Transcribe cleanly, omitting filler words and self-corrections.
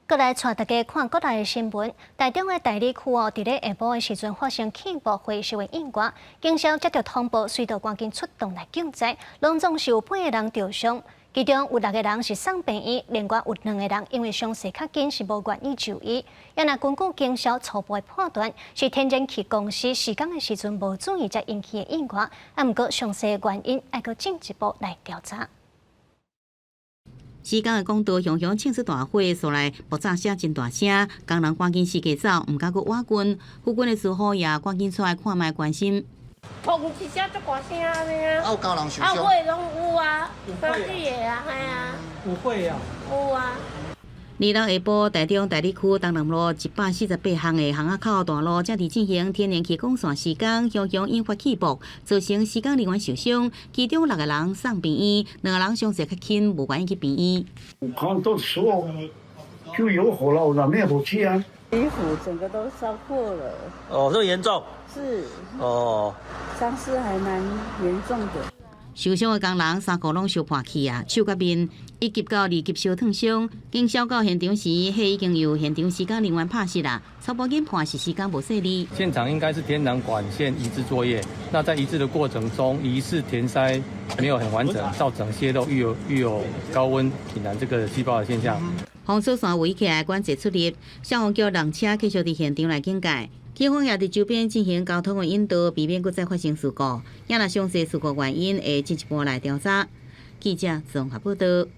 閣來帶大家看國內的新聞，台中的大里區哦，佇咧下晡的時陣發生氣爆火燒的意外，警消接到通報，隨著趕緊出動來救災，攏總是有八個人著傷，其中有六個人是送病院，另外有兩個人因為傷勢較輕，是無願意就醫。也若根據警消初步的判斷，是天然氣公司施工的時陣無注意才引起的意外，啊，毋過詳細原因愛閣進一步來調查。施工的管道雄雄衝出大火，所來爆炸聲真大聲，工人趕緊四界走，毋敢閣倚近。附近的住戶也趕緊出來看覓關心。砰一聲足大聲按呢啊！啊，有工人受傷。啊，火攏有啊，三四个啊，嘿啊。有火啊！有啊。二六下晡，台中大里區東南路148巷的巷仔口大路，正佇進行天然氣管線施工，雄雄引發氣爆，造成施工人員受傷，其中六個人送病院，兩個人傷勢較輕，無願意去病院。我看到時候就有火了，我拿滅火器啊。衣服整個都燒破了。哦，這麼嚴重？是。哦。傷勢還蠻嚴重的。受傷的工人衫褲攏燒破去啊，手佮面一級到二級燒燙傷。警消到現場時，火已經由現場施工人員拍熄啦。初步研判是施工無細膩。現場應該是天然管線移置作業，那在移置的過程中，疑似填塞沒有很完整，造成洩漏，遇有高溫引燃這個氣爆的現象。封鎖線圍起來管制出入，消防局人車繼續佇現場來警戒。警方也佇周邊進行交通的引導，避免閣再發生事故。也若詳細事故原因會進一步來調查。記者綜合報道。